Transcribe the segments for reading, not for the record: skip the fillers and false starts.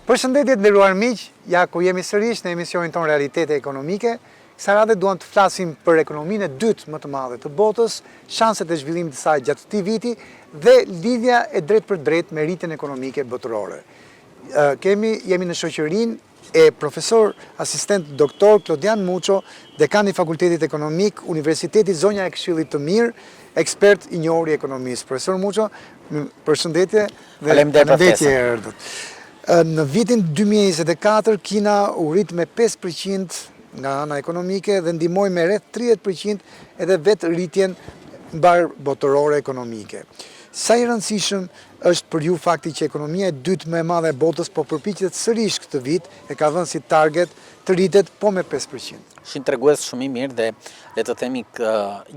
Përshëndetje të nderuar miq, ja ku jemi sërish në emisionin tonë Realitete Ekonomike. Kësaj radhe duam të flasim për ekonominë e dytë më të madhe të botës, shanset e zhvillimit të saj gjatë këtij viti dhe lidhja e drejtpërdrejtë me rritjen ekonomike botërore. Kemi, jemi në shoqërinë e profesor asistent doktor Klodian Muço, dekan i Fakultetit Ekonomik, Universiteti Zonja e Këshillit të Mirë, ekspert i njohur i ekonomisë. Profesor Muço, përshëndetje dhe faleminderit që erdhët. Në vitin 2024, Kina u rrit me 5% nga ana ekonomike dhe ndihmoi me rreth 30% edhe vetë rritjen mbarëbotërore ekonomike. Sa i rëndësishëm Është për ju fakti që ekonomia e dytë më e madhe e botës po përpiqet sërish këtë vit, e ka vënë si target, të rritet po me 5%. Është një tregues shumë i mirë dhe le të themi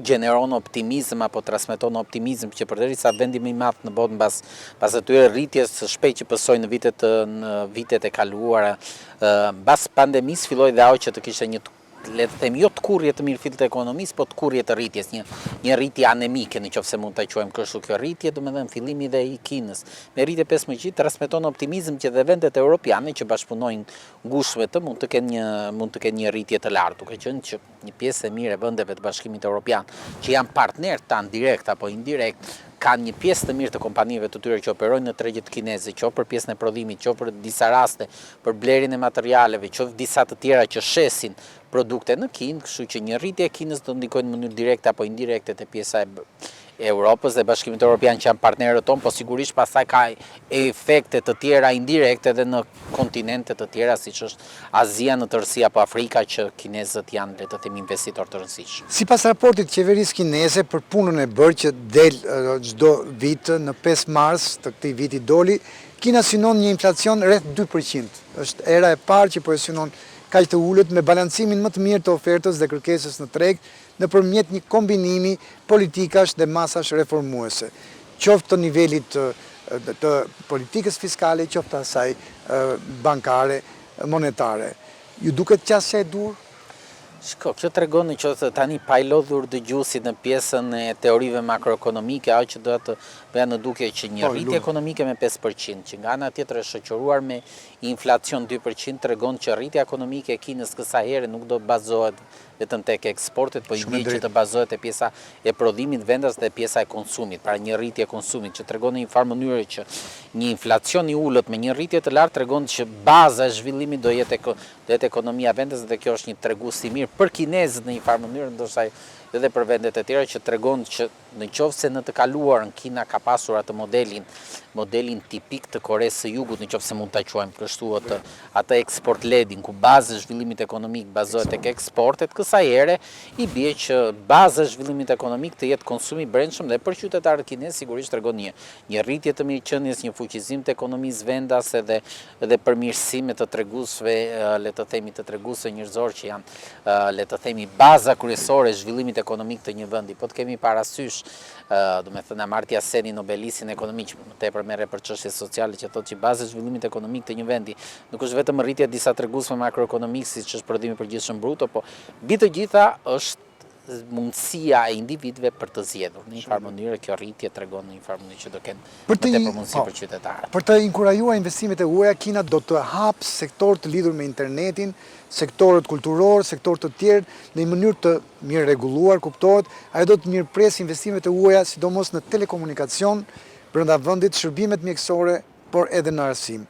gjeneron optimizëm apo transmeton optimizëm që përderisa vendi më i madh në botë mbas pas atyre rritjes së shpejtë që pësoi në vitet në vitet e kaluara mbas pandemisë filloi dhe ajo që të kishte një le të themi jo tkurrje të mirëfilltë të ekonomisë, po tkurrje të rritjes, një një rritje anemike në qoftë se mund ta quajmë kështu kjo rritje, domethënë fillimi dhe i Kinës me rritje 15 transmeton optimizëm që dhe vendet europiane që bashkëpunojnë ngushtë me të mund të kenë një mund të kenë një rritje të lartë, duke qenë që një pjesë e mirë e vendeve të Bashkimit Europian që janë partnerë tanë direkt apo indirekt kanë një pjesë të mirë të kompanive të tyre që operojnë në tregjet kineze, qoftë për pjesën e prodhimit, qoftë për disa raste për blerjen e materialeve, qoftë disa të tjera që shesin produkte në Kinë, kështu që një rritje e Kinës do ndikojë në mënyrë direkte apo indirekte te pjesa e Europës dhe Bashkimit Europian që janë partnerët tonë, po sigurisht pastaj ka efekte të tjera indirekte edhe në kontinente të tjera siç është Azia në tërësi apo Afrika që kinezët janë le të themi investitorë të rëndësishëm. Sipas raportit të qeverisë kineze për punën e bërë që del çdo vit në 5 mars të këtij viti doli, Kina synon një inflacion rreth 2%. Është hera e parë që po e synon kaq të ulët me balancimin më të mirë të ofertës dhe kërkesës në treg nëpërmjet një kombinimi politikash dhe masash reformuese, qoftë të nivelit të, të politikës fiskale, qoftë të asaj bankare, monetare. Ju duket qasja e duhur? Shiko, kjo tregon në qoftë tani pa i lodhur dëgjuesit në pjesën e teorive makroekonomike, ajo që doja të bëja në dukje që një po, rritje ekonomike me 5%, që nga ana tjetër është shoqëruar me inflacion 2%, tregon që rritja ekonomike e Kinës kësaj here nuk do bazohet vetëm tek eksportet, po i bie që të bazohet te pjesa e prodhimit vendas dhe pjesa e konsumit, pra një rritje e konsumit që tregon në një farë mënyre që një inflacion i ulët me një rritje të lartë tregon që baza e zhvillimit do jetë do jetë ekonomia vendase dhe kjo është një tregues i mirë për kinezët në një farë mënyrë, ndoshta edhe për vendet e tjera që tregon që në qoftë se në të kaluarën Kina ka pasur atë modelin, modelin tipik të Koresë së Jugut, në qoftë se mund ta quajmë kështu atë, atë export led-in, ku baza e zhvillimit ekonomik bazohet tek eksportet, kësaj here i bie që baza e zhvillimit ekonomik të jetë konsumi i brendshëm dhe për qytetarët kinezë sigurisht tregon një një rritje të mirëqenies, një fuqizim të ekonomisë vendase dhe dhe përmirësime të treguesve, le të themi të treguesve njerëzorë që janë, le të themi, baza kryesore e zhvillimit ekonomik të një vendi. Po të kemi parasysh, domethënë Amartya Seni, Nobelistin ekonomik, që më tepër merret për çështje sociale, që thotë që baza e zhvillimit ekonomik të një vendi nuk është vetëm rritja e disa treguesve makroekonomikë, siç është prodhimi i përgjithshëm bruto, po mbi të gjitha është mundësia e individëve për të zgjedhur. Në një farë mënyre kjo rritje tregon në një farë mënyrë që do kenë më tepër mundësi po, për qytetarët. Për të inkurajuar investimet e huaja, Kina do të hapë sektorë të lidhur me internetin, sektorët kulturorë, sektorë të tjerë, në një mënyrë të mirë rregulluar, kuptohet, ajo do të mirëpresë investimet e huaja, sidomos në telekomunikacion, brenda vendit, shërbimet mjekësore, por edhe në arsim.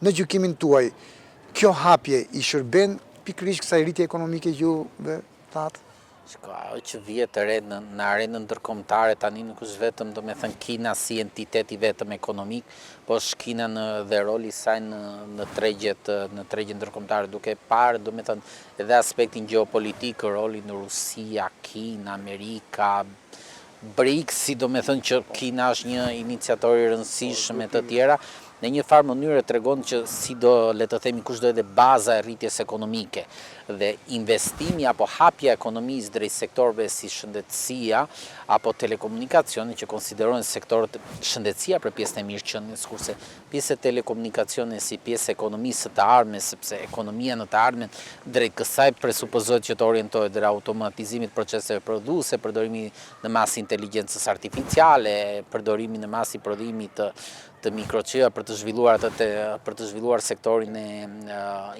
Në gjykimin tuaj, kjo hapje i shërben pikërisht kësaj rritje ekonomike që ju thatë? Shiko, ajo që vihet re në, në arenën ndërkombëtare tani nuk është vetëm, domethënë, Kina si entitet i vetëm ekonomik, po është Kina në dhe roli i saj në në tregjet në tregjet ndërkombëtare, duke parë, domethënë, edhe aspektin gjeopolitik, rolin Rusia, Kina, Amerika, BRICS-i, domethënë që Kina është një iniciator i rëndësishëm e të tjera, në një farë mënyre tregon që si do, le të themi, kush do jetë baza e rritjes ekonomike. Dhe investimi apo hapja e ekonomisë drejt sektorëve si shëndetësia apo telekomunikacioni që konsiderohen sektorët shëndetësia për pjesën e mirëqenies, kurse pjesa e telekomunikacionit si pjesë e ekonomisë së të ardhmes, sepse ekonomia në të ardhmen drejt kësaj presupozohet që të orientohet drejt automatizimit të proceseve prodhuese, përdorimi në masë i inteligjencës artificiale, përdorimi në masë i prodhimit të të mikroçipave për të zhvilluar atë të, për të zhvilluar sektorin e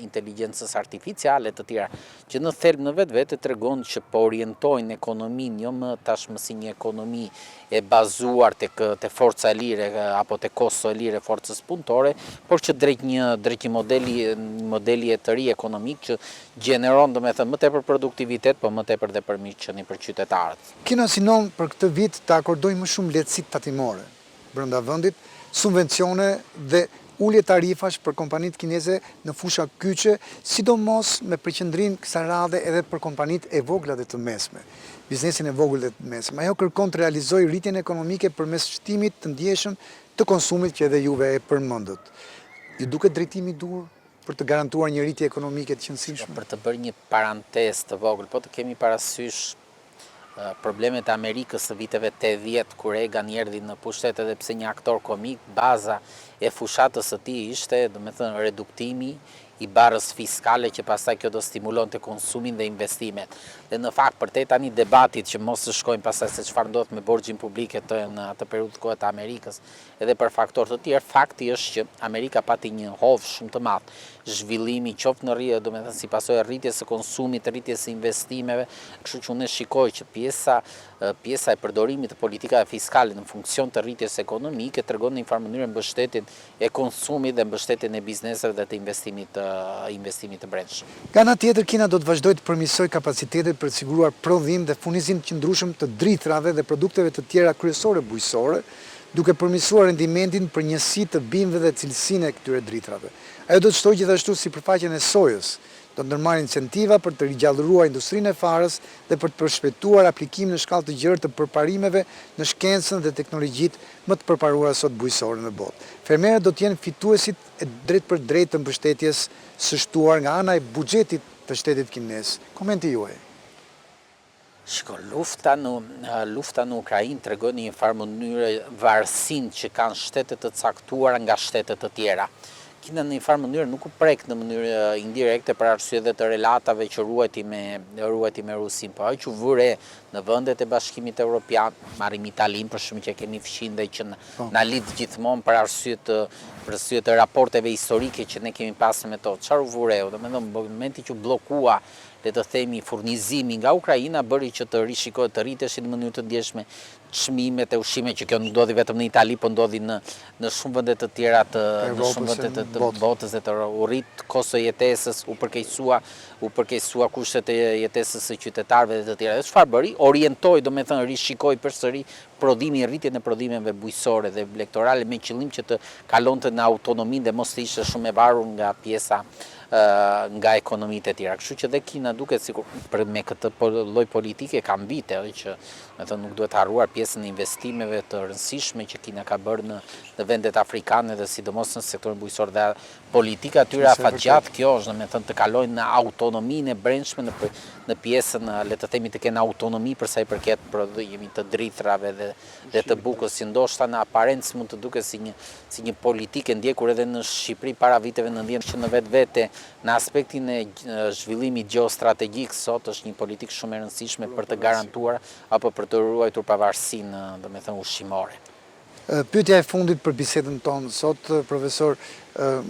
inteligjencës artificiale të tjera, që në thelb në vetvete tregon që po orientojnë ekonominë jo më tashmë si një ekonomi e bazuar tek te forca e lirë apo te kosto e lirë e forcës punëtore, por që drejt një drejt një modeli një modeli të ri ekonomik që gjeneron domethënë më tepër produktivitet, po më tepër dhe për mirëqenie për qytetarët. Kina synon për këtë vit të akordojë më shumë lehtësi tatimore. brenda vendit, subvencione dhe ulje tarifash për kompanitë kineze në fusha kyçe, sidomos me përqendrim kësaj radhe edhe për kompanitë e vogla dhe të mesme, biznesin e vogël dhe të mesëm. Ajo kërkon të realizojë rritjen ekonomike përmes shtimit të ndjeshëm të konsumit që edhe juve e përmendët. Ju duket drejtimi i duhur për të garantuar një rritje ekonomike të qenësishme? Për të bërë një parantezë të vogël, po të kemi parasysh problemet e Amerikës së viteve 80 kur Reagan erdhi në pushtet edhe pse një aktor komik, baza e fushatës së tij ishte, domethënë, reduktimi i barrës fiskale që pastaj kjo do stimulonte konsumin dhe investimet. Dhe në fakt përtej tani debatit që mos të shkojmë pastaj se çfarë ndodh me borxhin publik e të në atë periudhë kohe të Amerikës, edhe për faktorë të tjerë, fakti është që Amerika pati një hov shumë të madh zhvillimi qoftë në rritje, domethënë si pasojë e rritjes së konsumit, rritjes së investimeve, kështu që unë shikoj që pjesa pjesa e përdorimit të politikave fiskale në funksion të rritjes ekonomike tregon në një farë mënyre mbështetjen e konsumit dhe mbështetjen e bizneseve dhe të investimit investimit të brendshëm. Nga ana tjetër, Kina do të vazhdojë të përmirësojë kapacitetet për të siguruar prodhim dhe furnizim të qëndrueshëm të drithërave dhe produkteve të tjera kryesore bujqësore, duke përmirësuar rendimentin për njësi të bimëve dhe cilësinë e këtyre drithërave. Ajo do të shtojë gjithashtu sipërfaqen e sojës, do të ndërmarrë incentiva për të rigjallëruar industrinë e farës dhe për të përshpejtuar aplikimin në shkallë të gjerë të përparimeve në shkencën dhe teknologjitë më të përparuara sot bujqësore në botë. Fermerët do të jenë fituesit e drejtpërdrejtë të mbështetjes së shtuar nga ana e buxhetit të shtetit kinez. Komenti juaj. Shiko, lufta në lufta në Ukrainë tregoi në një farë mënyre varësinë që kanë shtete të caktuara nga shtete të tjera. Kina në një farë mënyre nuk u prek në mënyrë indirekte për arsye dhe të relatave që ruajti me ruajti me Rusinë, po ajo që u vu re në vendet e Bashkimit Evropian, marrim Italinë për shembull që e kemi fqinj dhe që po. na lidh gjithmonë për arsye të për arsye të raporteve historike që ne kemi pasur me to. Çfarë u vu re? Domethënë, në momentin që u bllokua le të themi, furnizimi nga Ukraina bëri që të rishikohet, të rriteshin në mënyrë të ndjeshme çmimet e ushqimeve, që kjo nuk ndodhi vetëm në Itali, po ndodhi në në shumë vende të tjera të në shumë vende të, të botës dhe të u rrit kosto e jetesës, u përkeqësua, u përkeqësua kushtet e jetesës së qytetarëve dhe të tjera. Dhe çfarë bëri? Orientoi, domethënë rishikoi përsëri prodhimin, rritjen e prodhimeve bujqësore dhe blegtorale me qëllim që të kalonte në autonominë dhe mos të ishte shumë e varur nga pjesa nga ekonomitë e tjera. Kështu që dhe Kina duket sikur për me këtë lloj politike kanë vite, ëh, që domethënë nuk duhet harruar pjesën e investimeve të rëndësishme që Kina ka bërë në në vendet afrikane dhe sidomos në sektorin bujqësor dhe politika e tyre afatgjatë kjo është, domethënë të kalojnë në autonominë e brendshme në në pjesën, le të themi të kenë autonomi për sa i përket prodhimit të drithërave dhe dhe të bukës, që ndoshta në aparencë mund të duket si një si një politikë e ndjekur edhe në Shqipëri para viteve 90 që në vetvete në aspektin e zhvillimit gjeostrategjik sot është një politikë shumë e rëndësishme për të garantuar apo për të ruajtur pavarësinë, domethënë ushqimore. Pyetja e fundit për bisedën tonë sot, profesor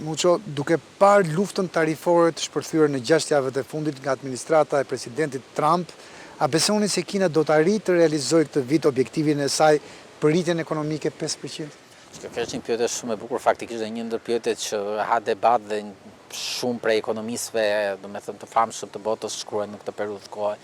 Muço, duke parë luftën tarifore të shpërthyer në gjashtë javët e fundit nga administrata e presidentit Trump, a besoni se Kina do të arrijë të realizojë këtë vit objektivin e saj për rritjen ekonomike 5%? Kjo është një pyetje shumë e bukur, faktikisht dhe një ndër pyetjet që ha debat dhe shumë prej ekonomistëve, domethënë të famshëm të botës shkruajnë në këtë periudhë kohe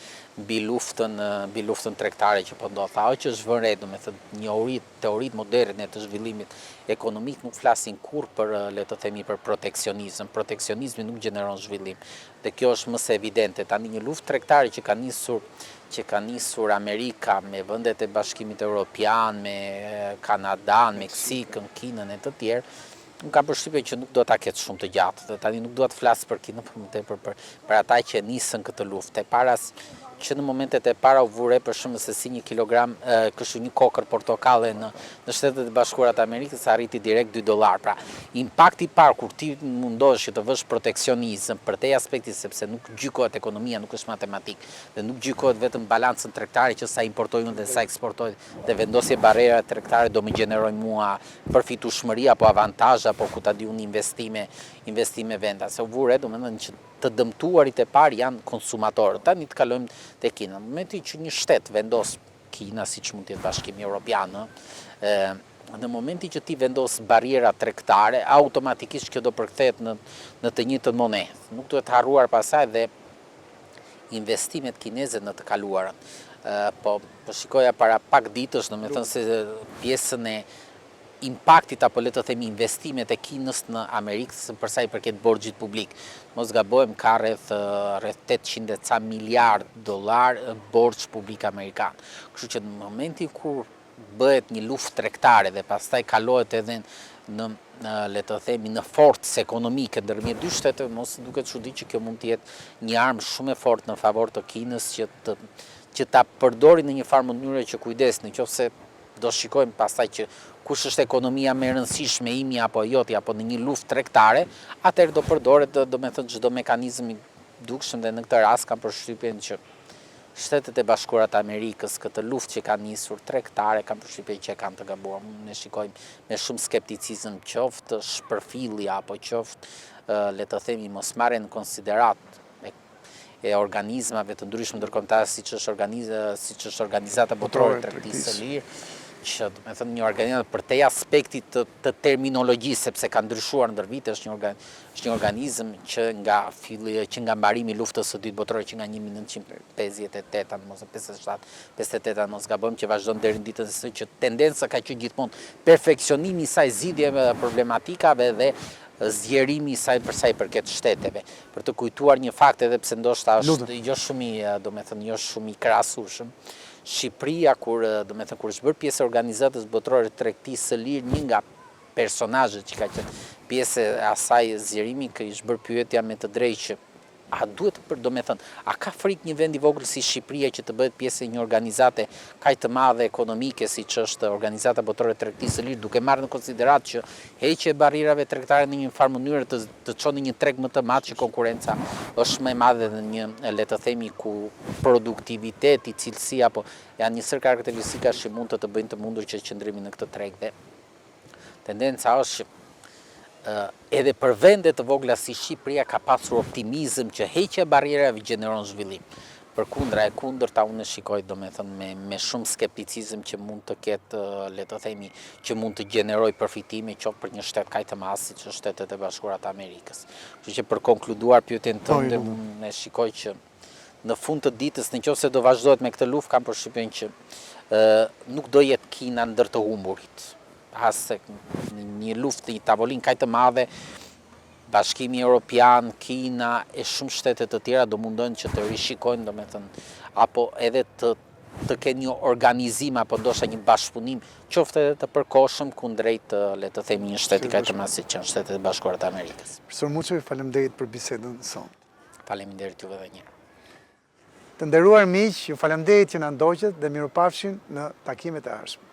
mbi luftën, mbi luftën tregtare që po ndodh. Ajo që është vënë re, domethënë njohuritë, teoritë moderne të zhvillimit ekonomik nuk flasin kurrë për, le të themi, për proteksionizëm. Proteksionizmi nuk gjeneron zhvillim. Dhe kjo është më se evidente. Tani një luftë tregtare që ka nisur që ka nisur Amerika me vendet e Bashkimit Evropian, me Kanadanë, Meksikën, Kinën e të tjerë, Unë kam përshtypjen që nuk do ta ketë shumë të gjatë dhe tani nuk dua të flas për Kinën, por më tepër për për ata që e nisën këtë luftë. E para që në momentet e para u vu re për shembull se si një kilogram, kështu një kokërr portokalle në në Shtetet e Bashkuara të Amerikës arriti direkt 2 dollarë. Pra, impakti i parë kur ti mundohesh që të vësh proteksionizëm përtej aspektit sepse nuk gjykohet ekonomia, nuk është matematikë dhe nuk gjykohet vetëm balancën tregtare që sa importoj unë dhe sa eksportoj dhe vendosje barriera tregtare do më gjenerojë mua përfitueshmëri apo avantazh apo ku ta di unë investime, investime vendase. U vu re, domethënë që të dëmtuarit e parë janë konsumatorët. Tani të kalojmë te Kina. Në momentin që një shtet vendos Kina, siç mund të jetë Bashkimi Evropian, ë në momentin që ti vendos barriera tregtare, automatikisht kjo do përkthehet në në të njëjtën monedhë. Nuk duhet harruar pastaj dhe investimet kineze në të kaluarën. Po, po shikoja para pak ditësh, domethënë se pjesën e impaktit apo le të themi investimet e Kinës në Amerikë për sa i përket borxhit publik. Mos gabojmë ka rreth rreth 800 e ca miliard dollar borxh publik amerikan. Kështu që në momentin kur bëhet një luftë tregtare dhe pastaj kalohet edhe në le të themi në forcë ekonomike ndërmjet dy shteteve, mos duket çudi që kjo mund të jetë një armë shumë e fortë në favor të Kinës që të që ta përdori në një farë mënyre që kujdes, në qoftë se do shikojmë pastaj që kush është ekonomia më e rëndësishme imja apo jotja apo në një luftë tregtare, atëherë do përdoret domethënë çdo mekanizëm i dukshëm dhe në këtë rast kam përshtypjen që Shtetet e Bashkuara të Amerikës këtë luftë që kanë nisur tregtare kam përshtypjen që e kanë të gabuar. Ne shikojmë me shumë skepticizëm qoftë shpërfillja apo qoftë le të themi mosmarrja në konsideratë e, e organizmave të ndryshëm ndërkombëtarë siç është organiz siç është Organizata Botërore e Tregtisë së Lirë, që domethënë një organizatë përtej aspektit të, të terminologjisë sepse ka ndryshuar ndër vite është një organ, Është një organizëm që nga filli, që nga mbarimi i Luftës së Dytë Botërore që nga 1958, në mos 57, 58, në mos gabojmë, që vazhdon deri në ditën e sotme, që tendenca ka qenë gjithmonë perfeksionimi i saj, zgjidhja e problematikave dhe zgjerimi i saj për sa i përket shteteve. Për të kujtuar një fakt edhe pse ndoshta është jo shumë i, domethënë jo shumë i krahasueshëm, Shqipëria kur, domethënë kur është bërë pjesë e Organizatës Botërore të Tregtisë së Lirë, një nga personazhet që ka qenë pjesë e asaj zgjerimi i është bërë pyetja me të drejtë që a duhet për domethënë, a ka frikë një vend i vogël si Shqipëria që të bëhet pjesë e një organizate kaq të madhe ekonomike siç është Organizata Botërore e Tregtisë së Lirë, duke marrë në konsideratë që heqja e barrierave tregtare në një farë mënyre të të çon në një treg më të madh që konkurrenca është më e madhe dhe një le të themi ku produktiviteti, cilësia apo janë një sërë karakteristikash që mund të të bëjnë të mundur që qëndrimin në këtë treg dhe Tendenca është që edhe për vende të vogla si Shqipëria ka pasur optimizëm që heqja e barrierave gjeneron zhvillim. Përkundra e kundërta unë e shikoj domethënë me me shumë skepticizëm që mund të ketë le të themi që mund të gjenerojë përfitime qoftë për një shtet kaq të madh siç është Shtetet e Bashkuara të Amerikës. Kështu që për konkluduar pyetjen po, tënde, unë e shikoj që në fund të ditës, në qoftë se do vazhdohet me këtë luftë, kam përshtypjen që nuk do jetë Kina ndër të humburit. As se në një luftë, një tavolinë kaq të madhe, Bashkimi Europian, Kina e shumë shtete të tjera do mundohen që të rishikojnë, domethënë, apo edhe të të kenë një organizim apo ndoshta një bashkëpunim, qoftë edhe të përkohshëm kundrejt, le të themi, një shteti kaq të madh siç janë Shtetet e Bashkuara të Amerikës. Profesor Muçaj, faleminderit për bisedën sonë. Faleminderit juve edhe një herë. Të nderuar miq, ju faleminderit që na ndoqët dhe mirupafshim në takimet e ardhshme.